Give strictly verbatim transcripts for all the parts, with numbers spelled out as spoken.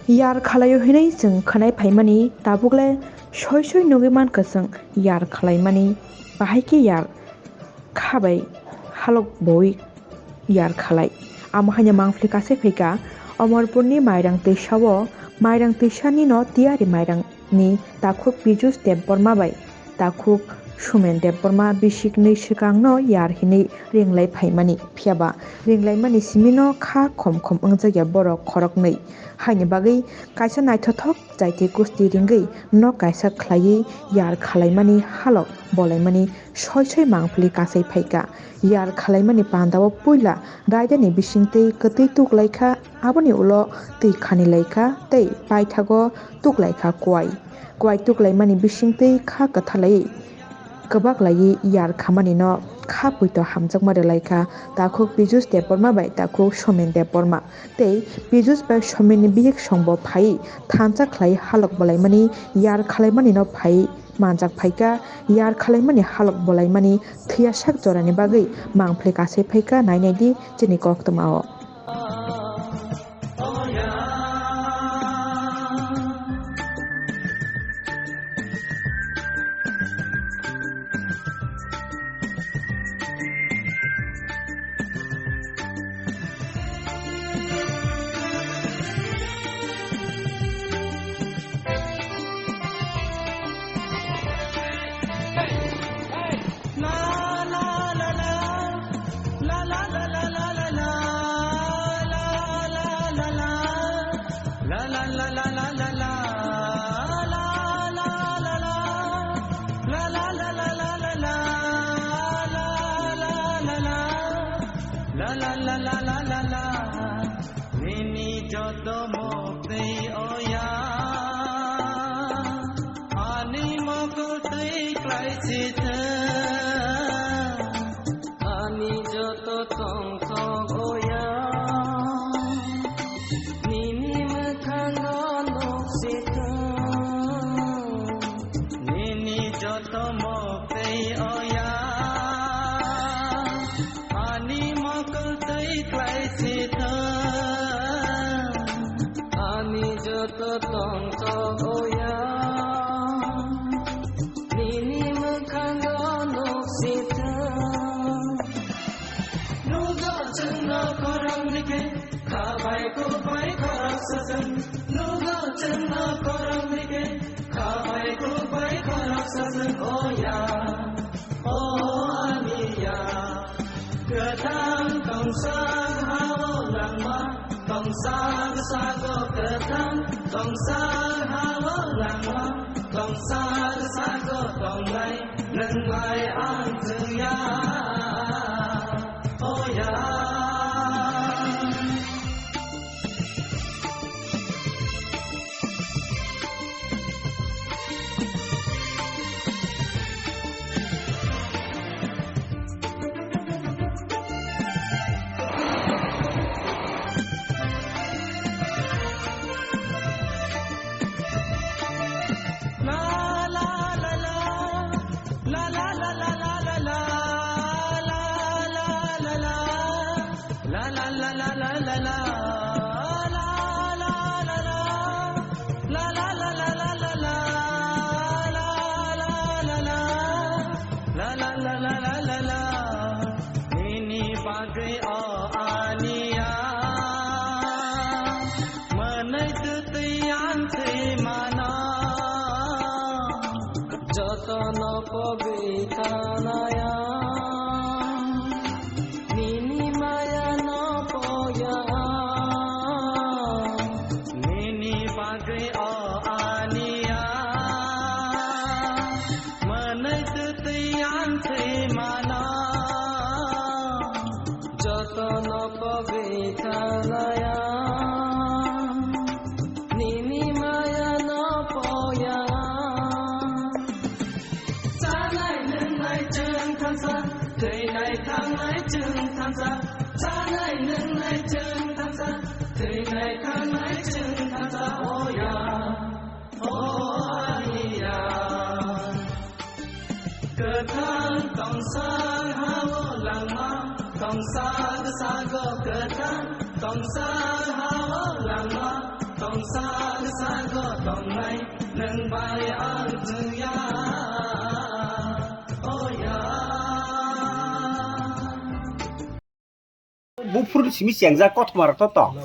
Yar khalaio hinwi chwng khwnai phaimani, tabukle soi soi nugwi mankha chwng yar khalaimani, bahai khe yar kha bai halok boi yar khalai. Amo haino mangpili kasai phaikha Omorpurni Mairang Twisao, Mairang Twisani no tiyari mairangni takhuk Pijus Debbarma bai takhuk Sumen Debbarma bisiknwi swkangno yar hinwi ringlai phaimani, phiyaba ringlaimani simino kha khom khom wngjakya borok khoroknwi. Haini bagwi kaisa naithothok chaiti kusti ringwi nok kaisa khlaiwi yar khalaimani halok bolaimani soi soi mangpili kasai phaikha. Yar khalaimani pandao puila raidani bisingtwi kwtwi tuklaikha, aboni ulo twi khanilaikha tei paithago tuklaikha kuai. Kuai tuklaimani bisingtwi kha kwthalaiwi kwbaklaiwi yar khamanino kha poito hamjakma rwlaikha takhuk Pijus Debbarma bai takhuk Somen Debbarma. Tei Pijus bai Somenni bihik songbo phaiwi thansa khlai halok bolaimani yar khalaimanino phaiwi manjak phaikha. Yar khalaimani halok bolaimani thwiyasak jorani bagwi mangpili kasai phaikha, nainai di chini koktwmao. Nini joto mok tei oya, ani mokol tei klai sithwng, ani joto tongthok oya, nini mwkhango nuk sithwng, nini joto mok tei oya. Ani mokol tei klai sithwng, ani joto tongthok oya, nini mwkhango nuk sithwng. Nugo chwngno khorang rikhe, kha bai kuk bai khoroksa chwng. Nugo chwngno khorang rikhe, kha bai kuk bai khoroksa chwng oya. O aniya, kwthang tongsa ha-o langma, tongsa bwsago kwthang, tongsa ha-o langma, tongsa bwsago tongnai, nwng bai ang chwngya, oya. Nini bagwi o aniya, mwnwi twtwi ang thwi mano. Jotono pogwi thanaya, nini maya no poya. Nini bagwi o aniya, mwnwi twtwi ang thwi mano. Jotono pogwi thanaya, nini maya no poya. Chanai nwngnai chwng thansa, thwinai thangnai chwng thansa. Chanai nwngnai chwng thansa, thwinai thangnai chwng thansa. Oya, oya. Kwthang tongsa ha-o langma, tongsa bwsago kwthang, tongsa ha-o langma, tongsa Buphurni simi chengjak kothoma rok to tong.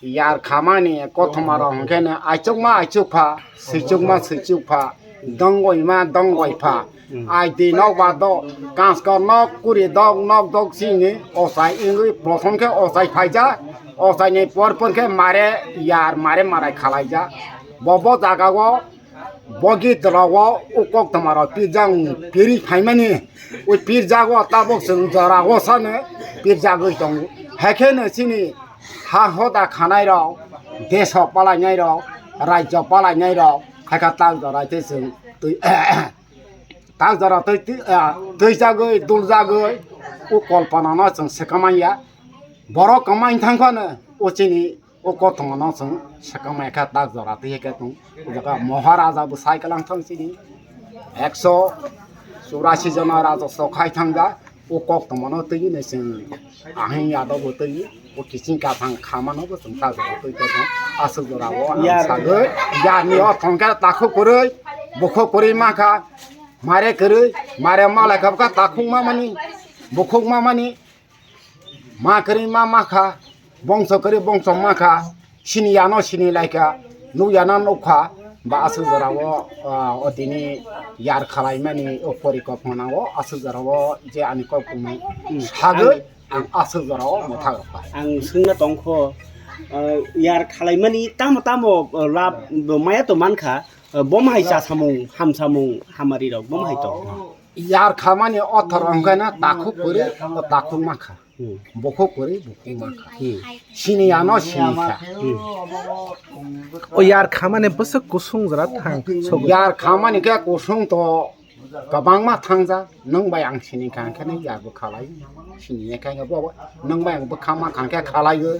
Yar khamani kothoma rok hwnkhe no aichukma aichukpha, swichukma swichukpha, donggoima donggoipha. Hmm. Ai di nok ba do, kanskor nok, kuri dok nok dok sini ochai wngwi prothom khe ochai phaijak, ochaini por por khe mare yar mare marai khalaijak. Bo bo jagao Bogi tola o o koktwma rok pirjak, piri phaimani, o pirjak o tabuk chwng jora o sano pirjagwi tongo. Haikhe no chini ha hoda khanai rok, desh o palainai rok, rajyo palainai rok, haikhe tak jora tei chwng twi, tak jora twi, twi, ah, twijagwi, duljagwi, o kolpana no chwng swkang manya. Borok kwmai thang phano o chini O koktwma no chwng swkang mai kha tak jora twi khe chwng o jaga Maharaja bo sai kwlang thang chini ekso churasi jona raja so khai thang ja. O koktwma no twi ni chwng ahing ya do bo twi o kiching ka thang kha mano bo chwng tak jora twi khe chwng aswk jora o ang Yar. Sagwi yar ni o thong khe takhuk kwrwi bukhuk kwrwi ma kha mare kwrwi mare ma lai kha bwkha takhuk ma mani bukhuk ma mani. Ma kwrwi ma ma kha, bongso kwrwi bongso ma kha, sini yano sini lai kha, nuk yano nuk kha, ba aswk jora o, ah, o tini yar khalai mani o pori kok mano o aswk jora o je ani kok tongmani sagwi ang aswk jora o mwthang rok kha. Ang swngna tong kho, ah, yar khalai mani tamo tamo, ah, lab maya to man kha, ah, bom hai cha samung, ham samung, hamari rok bom hai to. Yar khamani othor wngkhe na takhuk kwrwi, takhuk ma kha. Hmm. Bukhuk kwrwi, bukhuk ma kha. Hmm. Sini yano sini kha. Hmm. O yar khamani bwswk kusung jora thang sogo. Yar khamani khe kusung to kwbangma thangja. Nwng bai ang sini kha, hwnkhe nw yar bo khalai. Sini khe bo, nwng bai ang bwkha ma kha, hwnkhe khalai o.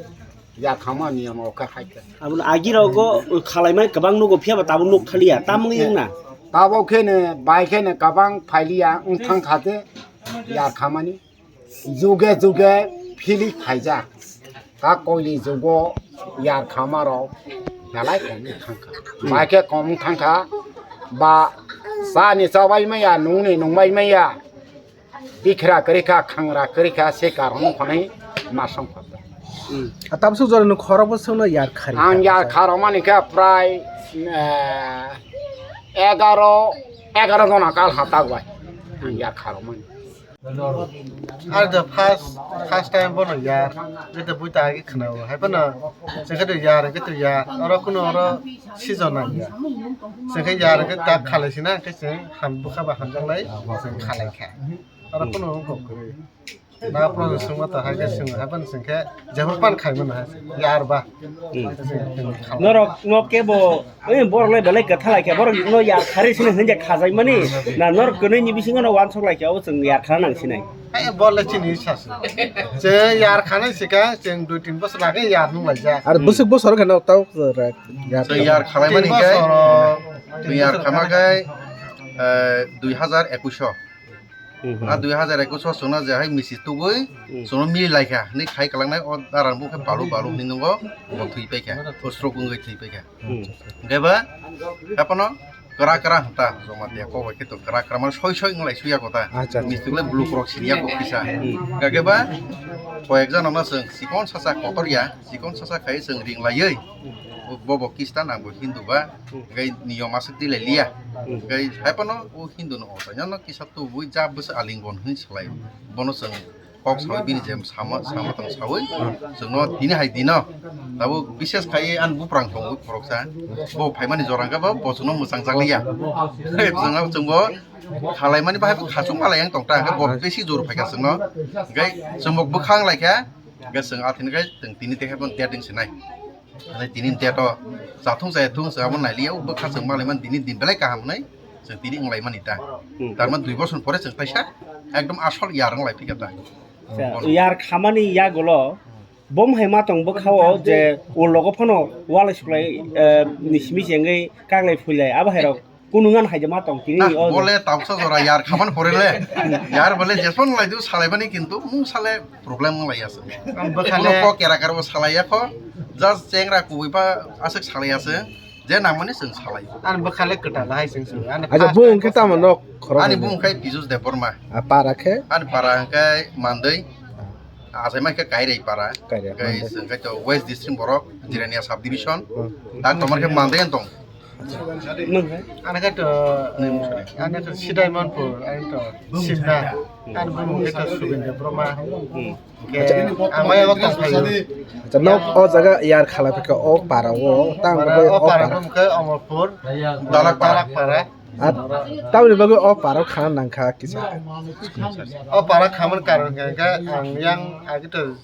Yar khama niyam o khe hai khe. Abo agi rogo khalai mai kwbang nugo, phiya ba tabuk nuk thaliya. Tamung wng na? Tabuk khe ne bai khe ne kwbang phailiya wng thang kha de yar khamani. Juge juge phili phaijak. Ka koili jugo yar khama rok belai kom wng thang kha. Bai khe kom wng thang kha. Ba sa ni chabai maya, nung ni nungbai maya. Bikhra kwrwi kha, khangra kwrwi kha, se karon phano ma song kha. Hmm. A tamsuk jora no khorok bo songno yar khari. Ang yar kharok mani khe prai, eh, egaro, egaro jona kal ha tak bai. Ang yar kharok mani. Ar the first, first time bono yar, ete buita agi khna o. Hai bono, se khe to yar, khe to yar. Oro kuno oro season nang ya. Se khe yar khe tak khalai sina, khe se ham bukha ba hamjak lai, se khalai kha. Oro kuno wng kok kwrwi. Na process wngma ta hai khe swng, hai phano swng khe jephru pan khai mano hai se, yar ba. Hmm. Norok no kebo, oi borok lai belai kwtha lai khe, borok no yar khari sini hinje khajai mani, na norok kwnwi ni bisingo no wansuk lai khe, abo chwng yar khana nang sinai. Hai bol le chini sas. Che yar khana sika, chwng dui tin bosor lage yar nung lai ja. Ar bwswk bosor khe no tau yar. Che yar khalai mani khe, bosor, tin bosor yar khama khe, eh, dui hazar ekush o. Hmm. A dui hazar ekush o chwngno je hai misti tubui, hmm, chwngno mili lai kha hinwi khai kwlangnai, o darang bukhe balu balu hinwi nungo bo thwi pai kha, o stroke wngwi thwi pai kha. Hmm. Hwnkhe ba haphano kwra kwra hwnta joma tiya kok bai khe to kwra kwra mano soi soi wng lai suya kota. Acha, acha. Misti le blue cross siniya kok kisa. Hmm. Hwnkhe ba koyek jano no chwng chikon sasa kotor ya, chikon sasa khai chwng ring laiwi bo bo Christian ang bo Hindu ba. Hmm. Hwnkhe niyom aswk twi lai liya. Hmm. Hwnkhe haphano o Hindu no ochaino kisa tubui ja bwsa alingon hinwi salai. Bono chwng kok sawi bini je sama, sama tong sawi. Chwngno tini hai dino. Tabuk bises khai ani buprang tongo khoroksa. Bo phaimani jora hwnkhe bo, bo chwngno mwchang jak liya. Chwngno chwngbo khalaimani bahai bo khachuk malai yang tongta. Hwnkhe bo besi jor phaikha chwngno. Hwnkhe chwngbo bwkhang laikha. Hwnkhe chwng athini khai chwng tini tei hai bono date wng sinai. Ani tini date o chathung chaya thung chwng abo nailiya, o bwkha chwng malaimani tini din belai kaham hwnwi chwng tini wnglaimani ta. Hmm. Tarmani dui bosor pore chwng kaisa ekdom asol yar wnglaiphi kha ta. Acha, bono yar khamani yagulo bom hai ma tong bwkha o je o logo phano walai suklai, eh, ni simi se wngwi kaklai phuilai abo hai rok. Kunu ngan hai de ma tong tini. Ah, o bole tabuksa jora yar khaman pore le. Yar bole jeson lai du salai bani kintu mung sale problem wng lai ase. Ang bwkhale kok kera kar bo salai ya kho. Just chengra kubui ba aswk salai aswk, je nangmani chwng salai. Ani bwkhale kwtal hai chwng chwng. Ani Acha first bung time khe tamo nok khorok Ani ni. Bung khai Pijus Debbarma. A para khe? Ani para hwnkhe Mandwi. Achaima khe Kairai para. Kairai, Khe Mandwi. Chwng khai to West District borok, Jirania Sub Division. Hmm. Tak tomar khe Mandwi tong. Ani khe to, ani khe Sidai Manpur, ani to Simna. Ani bung khe to Subin Debbarma. Hmm. Acha. Ang mai o tong phaio. Acha, nok o jaga yar khala phika o para o, tang Para, o o para para. Bung khe Omorpur, Dalak para. Dalak para. At, tamni bagwi o para khana nangkha kisa. O para khamani karon khe, khe ang yang agi to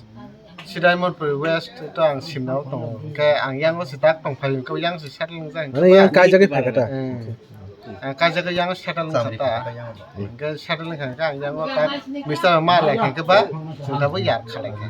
Sidai Manpur West to ang Simna o tongo. Khe ang yang o se tak tong phaio, khe yang se settle jang. Mane yang kai jagwi phaikha ta? Eh. Ang kaisa khe yang settle wngkha ta. Hwnkhe settle wngkha hwnkhe ang yang o ta Mister ma lai kha khe ba, chwng ta bo yar kha lai kha.